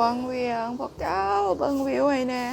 ວັງວຽງ ພວກເຈົ້າ ເບິ່ງວິວໃຫ້ແດ່.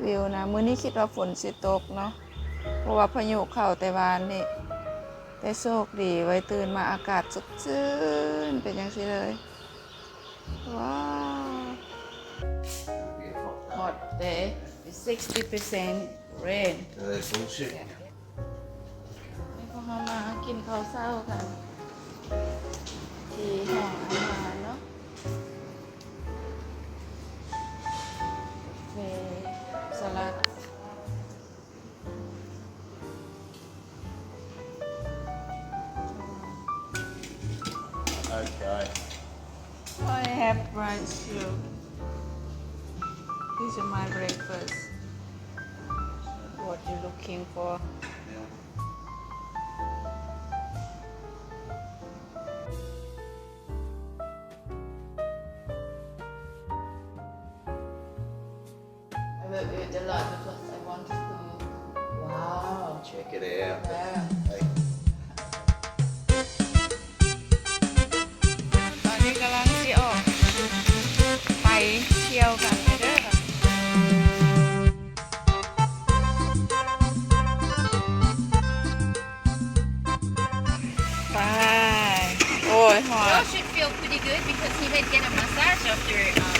ວິວນະ ມື້ນີ້ຄິດວ່າຝົນຊິຕົກເນາະ ເພາະວ່າພາຍຸເຂົ້າແຕ່ວານນີ້ ແຕ່ໂຊກດີໄວ້ຕື່ນມາອາກາດສົດຊື່ນ ເປັນຈັ່ງຊີ້ເລີຍ. ວ້າວ Hot day, sixty percent rain. Uh, bullshit. ໃຫ້ພວກເຮົາມາກິນເຂົ້າເຊົ້າກັນ ທີ່ຫ້ອງອາຫານເນາະ ເຟ ສະຫຼັດ. Okay. I have rice too. This is my breakfast. What you looking for? I will eat a lot because I want to. Wow. Check it out. Yeah. Hey. ຕອນນີ້ກຳລັງຊິອອກໄປທ່ຽວກັນເດີ. ໄປ ໂອ້ຍ ຮ້ອນ. Josh should feel pretty good because he might get a massage after, um,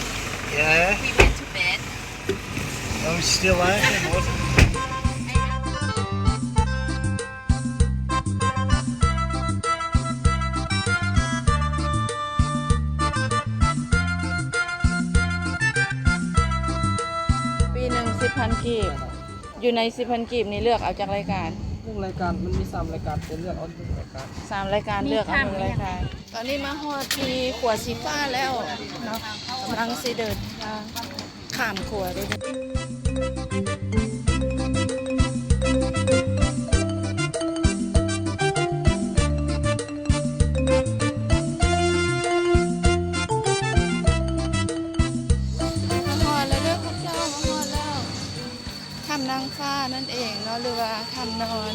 yeah, we went to bed. Oh, still laughing, wasn't it? ປີໜຶ່ງສິບພັນກີບ. ຢູ່ໃນສິບພັນກີບນີ້ເລືອກເອົາຈັກລາຍການ? ໜຶ່ງລາຍການ ມັນມີສາມລາຍການ ຈະເລືອກເອົາໜຶ່ງລາຍການ. ສາມລາຍການ ເລືອກເອົາໜຶ່ງລາຍການ. ຕອນນີ້ມາຮອດທີ່ຂົວສີຟ້າແລ້ວເນາະ ກຳລັງຊິເດີນທາງຂ້າມຂົວເດີ. ມາຮອດແລ້ວເດີພວກເຈົ້າ ມາຮອດແລ້ວ. ຖ້ຳນາງຟ້ານັ້ນເອງເນາະ ຫຼືວ່າຖ້ຳນອນ.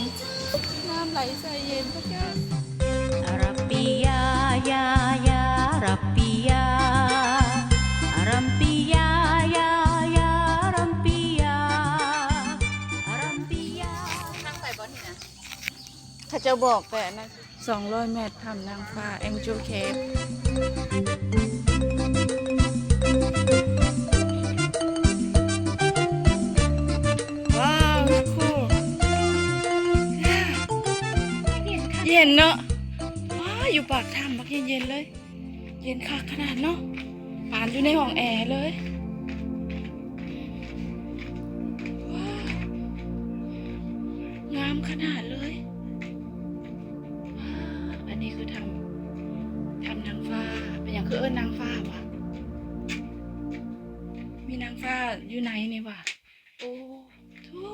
ນ້ຳໄຫຼໃສເຢັນພະເຈົ້າ. Arabia, ya, ya, Arabia. Arabia, ya, ya, Arabia. Arabia. ທາງໄປບໍ່ນີ້ນະ? ເຂົາເຈົ້າບອກແຕ່ອັນນັ້ນ. ສອງຮ້ອຍແມັດ ຖ້ຳນາງຟ້າ Angel Cave. ວ້າວ cool. ເຢັນເນາະ. ວ້າວ ຢູ່ປາກຖ້ຳບັກເຢັນໆເລີຍ. ເຢັນຄັກຂະໜາດເນາະ ປານຢູ່ໃນຫ້ອງແອເລີຍ. ວ້າວ ງາມຂະໜາດເລີຍ. ວ້າວ ອັນນີ້ຄືຖ້ຳ ຖ້ຳນາງຟ້າ. ເປັນຫຍັງຄືເອີ້ນນາງຟ້າຫວາ? ມີນາງຟ້າຢູ່ໃນນີ້ຫວາ? ໂອ້ ໂທ້.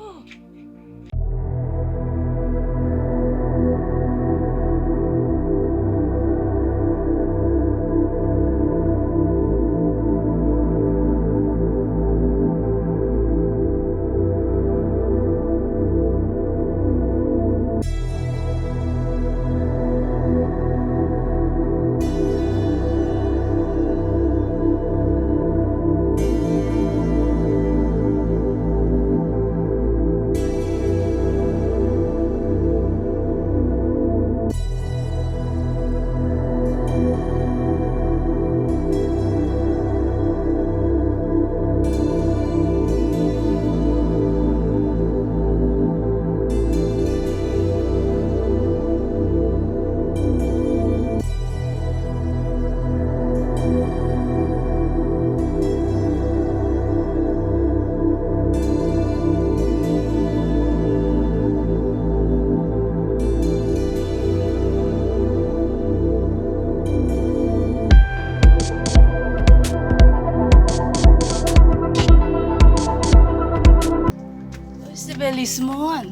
It's very small.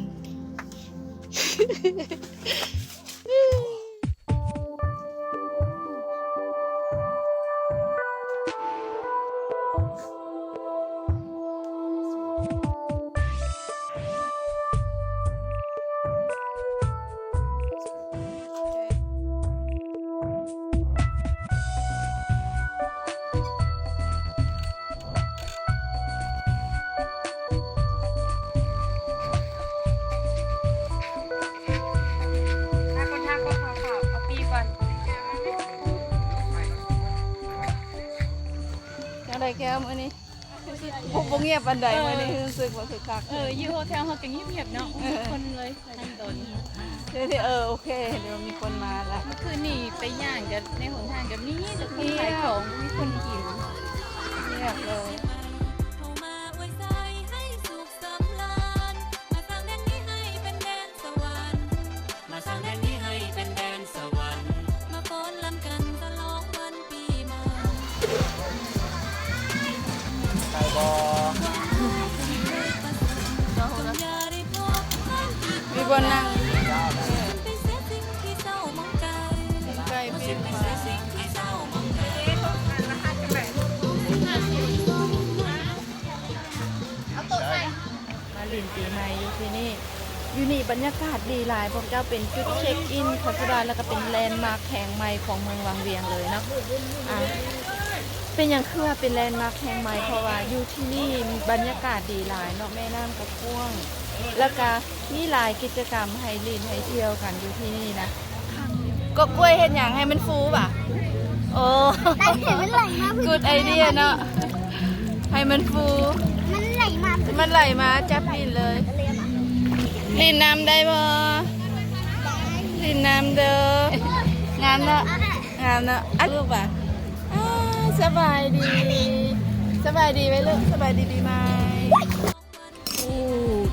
ແກ້ວມື້ນີ້ ຮູ້ສຶກບໍ່ ບໍ່ງຽບປານໃດ ເອີ ມື້ນີ້ຮູ້ສຶກວ່າຄຶກຄັກ ເອີ ຢູ່ໂຮເທວເຮົາກໍງຽບໆເນາະ ເອີ ບໍ່ມີຄົນເລີຍທັງດົນ ດຽວນີ້ ເອີ ໂອເຄ ດຽວມີຄົນມາລະ ມື້ຄືນນີ້ໄປຍ່າງກັນໃນຫົນທາງກໍມີແຕ່ຄົນຂາຍຂອງ ບໍ່ມີຄົນກິນ ງຽບເລີຍ. ໄປບໍ່? ມີບ່ອນນັ່ງ ໄກ່ປີ້ງ ມາຫຼິ້ນປີໃໝ່ຢູ່ທີ່ນີ້ ຢູ່ນີ້ບັນຍາກາດດີຫຼາຍ ພວກເຈົ້າ ເປັນຈຸດເຊັກອິນຂອງສຸດາ ແລ້ວກໍເປັນແລນມາກແຫ່ງໃໝ່ຂອງເມືອງວັງວຽງເລີຍເນາະ. ອ່າ ເປັນຫຍັງຄືວ່າເປັນແລນມາກແຫ່ງໃໝ່? ເພາະວ່າຢູ່ທີ່ນີ້ບັນຍາກາດດີຫຼາຍເນາະ ແມ່ນ້ຳກໍກວ້າງ ແລ້ວກໍມີຫຼາຍກິດຈະກຳໃຫ້ຫຼິ້ນໃຫ້ທ່ຽວກັນຢູ່ທີ່ນີ້ນະ. ກໍກ້ວຍເຮັດຫຍັງໃຫ້ມັນຟູຫວາ? ໂອ້ ໃຫ້ມັນໄຫຼມາ ກູດໄອເດຍເນາະ ໃຫ້ມັນຟູ ມັນໄຫຼມາ ມັນໄຫຼມາຈັບຫຼິ້ນເລີຍ ຫຼິ້ນນ້ຳໄດ້ບໍ່? ຫຼິ້ນນ້ຳເດີ້ ງາມເນາະ ງາມເນາະ ອາ ລູກຫວາ? ອາ ສະບາຍດີ ສະບາຍດີໄວ້ລູກ ສະບາຍດີປີໃໝ່. ໂອ້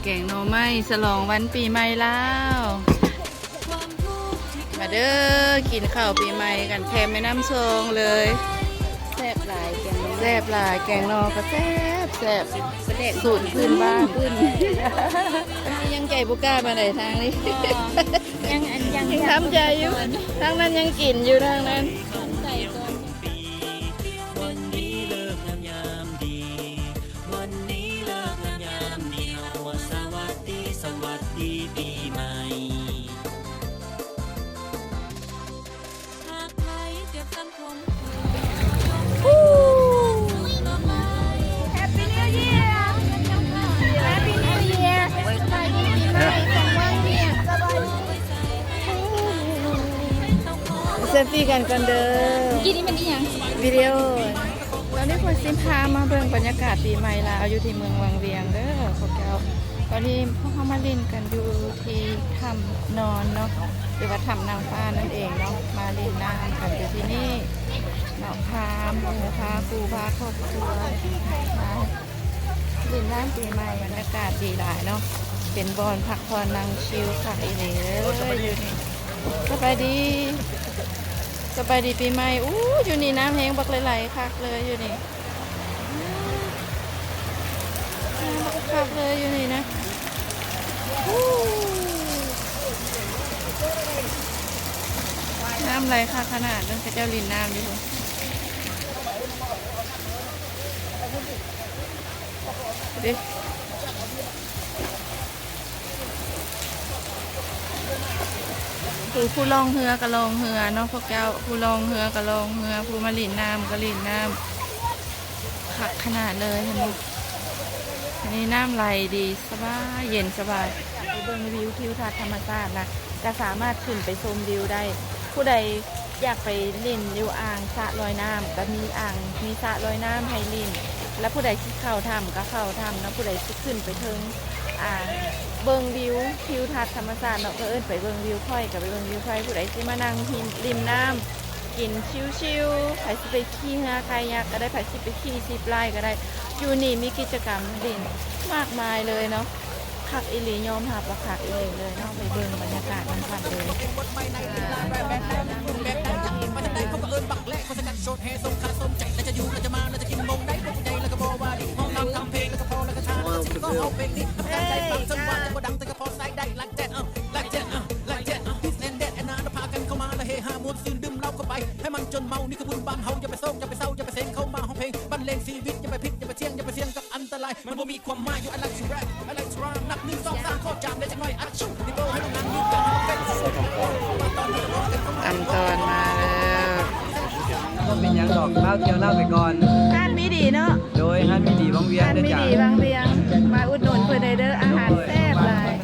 ແກງໜໍ່ໄມ້ສະຫຼອງວັນປີໃໝ່ລາວ ມາເດີ້ ກິນເຂົ້າປີໃໝ່ກັນແຄມແມ່ນ້ຳຊອງເລີຍ. ແຊບຫຼາຍແກງໜໍ່ ແຊບຫຼາຍ ແກງໜໍ່ກໍແຊບໆ ປາແດກສູດພື້ນບ້ານ ຍັງໃຈບໍ່ກ້າປານໃດທາງນີ້ ຍັງ ຍັງ ຍັງທຳໃຈຢູ່ ທາງນັ້ນຍັງກິນຢູ່ ທາງນັ້ນ ເຊລຟີກັນກ່ອນເດີ້ ກິນນີ້ມັນອີ່ຫຍັງ? ວິດີໂອ. ຕອນນີ້ຂ້ອຍຊິພາມາເບິ່ງບັນຍາກາດປີໃໝ່ລາວຢູ່ທີ່ເມືອງວັງວຽງເດີ້ພວກເຈົ້າ. ຕອນນີ້ພວກເຮົາມາຫຼິ້ນກັນຢູ່ທີ່ຖ້ຳນອນເນາະ ຫຼືວ່າຖ້ຳນາງຟ້ານັ້ນເອງເນາະ ມາຫຼິ້ນນ້ຳກັນຢູ່ທີ່ນີ້ເນາະ ພາໝູ່ພາຄູ່ພາຄອບຄົວມາຫຼິ້ນນ້ຳປີໃໝ່. ບັນຍາກາດດີຫຼາຍເນາະ ເປັນບ່ອນພັກຜ່ອນນັ່ງຊິວຄັກອີ່ຫຼີເລີຍຢູ່ນີ້. ສະບາຍດີ ສະບາຍດີປີໃໝ່. ອູ້ ຢູ່ນີ້ນ້ຳແຮງບັກໄຫຼໆ ຄັກເລີຍຢູ່ນີ້ ຄັກເລີຍຢູ່ນີ້ນະ. ອູ້ ນ້ຳໄຫຼຄັກຂະໜາດເລີຍ ເຂົາເຈົ້າຫຼິ້ນນ້ຳຢູ່ພຸ້ນເດ້. ຜູ້ ຜູ້ລ່ອງເຮືອກໍລ່ອງເຮືອເນາະພວກເຈົ້າ ຜູ້ລ່ອງເຮືອກໍລ່ອງເຮືອ ຜູ້ມາຫຼິ້ນນ້ຳກໍຫຼິ້ນນ້ຳ ຄັກຂະໜາດເລີຍ ເຫັນບໍ່? ອັນນີ້ນ້ຳໄຫຼດີ ສະບາຍ ເຢັນສະບາຍ. ຢາກໄປເບິ່ງວິວທິວທັດທຳມະຊາດນະ ກໍສາມາດຂຶ້ນໄປຊົມວິວໄດ້. ຜູ້ໃດ ຢາກໄປຫຼິ້ນຢູ່ອ່າງສະລອຍນ້ຳ ກໍມີອ່າງ ມີສະລອຍນ້ຳໃຫ້ຫຼິ້ນ ແລະ ຜູ້ໃດຊິເຂົ້າຖ້ຳກໍເຂົ້າຖ້ຳເນາະ ຜູ້ໃດຊິຂຶ້ນໄປເທິງ ອ່າ ເບິ່ງວິວທິວທັດທຳມະຊາດເນາະ ກໍເອີ້ນໄປເບິ່ງວິວພອຍ ກໍໄປເບິ່ງວິວພອຍ ຜູ້ໃດຊິມານັ່ງ ລິມ ລິມນ້ຳ ກິນຊິວໆ ໃຜຊິໄປຂີ່ເຮືອໄຄຍັກກໍໄດ້ ໃຜຊິໄປຂີ່ຊິບລາຍກໍໄດ້ ຢູ່ນີ້ມີກິດຈະກຳຫຼິ້ນມາກມາຍເລີຍເນາະ. ຄັກອີ່ຫຼີ ຍອມຮັບວ່າຄັກອີ່ຫຼີເລີຍເນາະ ໄປເບິ່ງບັນຍາກາດນຳກັນເລີຍ. ອຳຕອນມາແລ້ວ ບໍ່ເປັນຫຍັງດອກ ລາວທ່ຽວລາວໄປກ່ອນ. ຮ້ານມີດີເນາະ ໂດຍ ຮ້ານມີດີວັງວຽງ ຮ້ານມີດີວັງວຽງ ເດີຈ້າ ມາອຸດໜູນເພິ່ນໄດ້ເດີ ອາຫານແຊບຫຼາຍ.